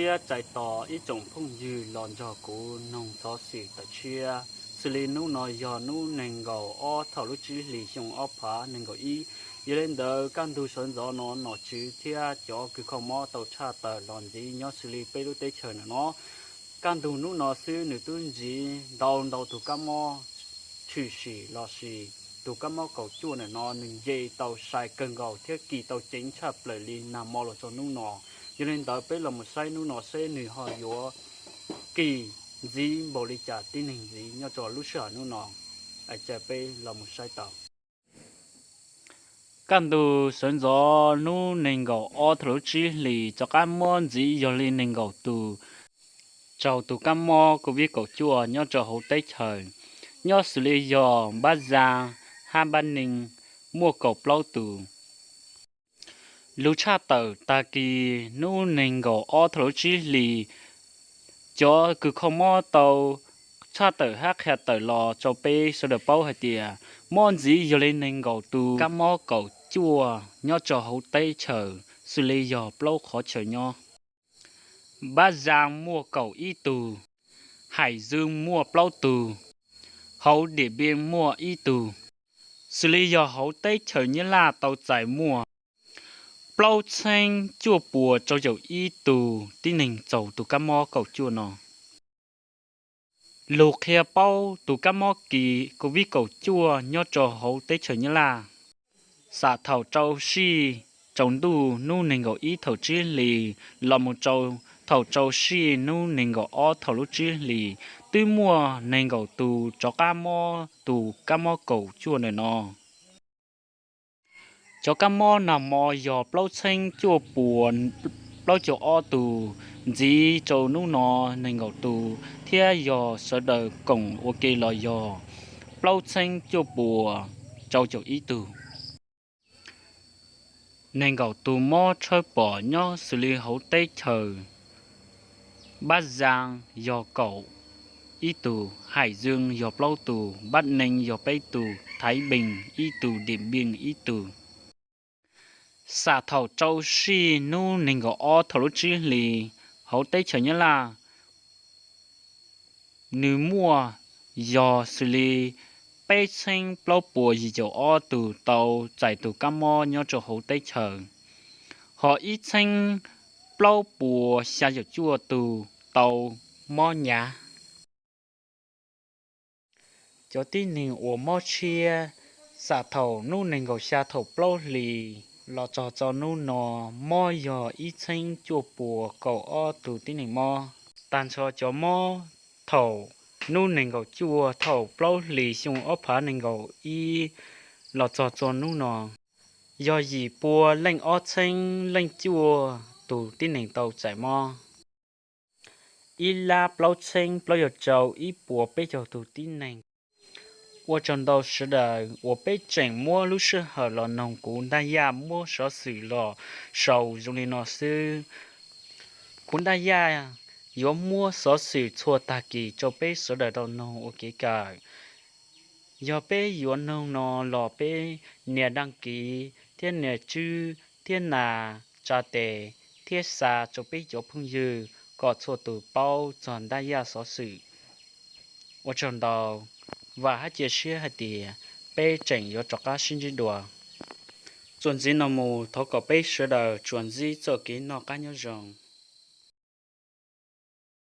Thiab txais tos ib tsoom phooj ywg los nrog kuv noog xov xwm tawm tshiab, xws li hnub no yog hnub nees nkaum ob thaum lub tsib hlis xyoo ob phav nees nkaum ib. Yog li ntawd kaj ntug sawv ntxov no nom tswv thiab cov kws kho mob tau tshaj tawm los ntxiv nyob xws li peb lub teb chaws ntawm no. Kaj ntug hnub no xwb nws twb ntsiv ntau ntau tus kab mob tshwm sim los sis tus kab mob kaum cuaj ntawm no nws nce tau sai kawg nkaus thiab kis tau ceev tshaj plaws li nag hmo los txog hnub no. Yog li ntawd peb los mus saib hnub no seb nws ho yuav kis ntxiv npaum li cas tib neeg ntxiv nyob rau lub sij hawm hnub no. Cia peb los mus saib tau. Kaj ntug sawv ntxov hnub nees nkaum ob thaum lub tsib hlis rov qab muab ntxiv yog li nees nkaum tus raug tus kab mob COVID kaum cuaj nyob rau hauv teb chaws, nyob xws li yog Npab Zaj hab Npab Neeg muaj kaum plaub tus. Lug tshaj tawm tag kis hnub nees nkaum ob thaum lub tsib hlis, cov kws kho mob tau tshaj tawm hab qhia tawm los rau peb sawv daws paub hais tias mob ntxiv yog li nees nkaum tus kab mob kaum cuaj nyob rau hauv teb chaws xws li yog plaub qhov chaw nyob. Npab Zaj muaj kaum ib tug, Haim Zwm muaj plaub tug, hauv Diam Npiaj muaj ib tug. Xws li yog hauv teb chaws Nyab Laj tau txais muaj plaub txheeb cuaj puas rau caum ib tug tib neeg txaus tus kab mob kaum cuaj no. Lug qhia paub tus kab mob kis COVID kaum cuaj nyob rau hauv teb chaws Nyab Laj, xam thaum rau sij tsaus ntuj hnub nees nkaum ib thaum tsib hlis los mus rau thaum rau sij hnub nees nkaum ob thaum lub tsib hlis, twb muaj nees nkaum tus rov qab mob tus kab mob kaum cuaj ntawm no. Cov kab mob nag hmo yog plaub txheeb cuaj puas plaub caug ob tug, ntxiv rau hnub no nees nkaum tus, thiab yog sawv daws koom ua ke los yog plaub txheeb cuaj puas rau caum ib tug. Nees nkaum tus mob tshawb pom nyob xws li hauv teb chaws, Npab Zaj yog kaum ib tug, Haim Zwm yog plaub tug, Npab Neeg yog peb tug, Thaiv Npeej ib tug, Diam Npiaj ib tug. Xam thaum rau sij hnub nees nkaum ob thaum lub tsib hlis hauv teb chaws Nyab Laj, nws muaj yog xws li peb txheeb plaub puas yim caum ob tug tau txais tus kab mob nyob rau hauv teb chaws, ho ib txheeb plaub puas xya caum cuaj tug tau mob nyav. Cov tib neeg uas mob tshiab, xam thaum hnub nees nkaum xya thaum plaub hlis los txog txog hnub no, mob yog ib txheeb cuaj puas kaum ob tug tib neeg mob. Tag nrho cov mob thaum hnub nees nkaum cuaj thaum plaub hlis xyoo ob phav nees nkaum ib los txog txog hnub no, yog yim pua leej ob txheeb leej cuaj tug tib neeg tau txais mob, ib lab plaub txheeb plaub caug rau ib puas peb caug tug tib neeg. Ua tsaug ntau sawv daws uas peb tseem muab lub sij hawm los noog kuv Ntaj Yaj muab xov xwm los sau zoo li no xwb. Kuv Ntaj Yaj yuav muab xov xwm txhua tag kis rau peb sawv daws tau noog ua kev kawm. Yog peb yuav noog no los peb nias đăng ký thiab nias tswb thiab nas tsa tes thiab xa rau peb cov phooj ywg kom txhua tus paub txog Ntaj Yaj xov xwm. Ua tsaug ntau, vam hab cia siab hais tias peb tseem yuav rov qab sib ntsib dua. Txuas ntxiv no mus thov kom peb sawv daws tsuas ntsib txoj kev noj qab nyob zoo.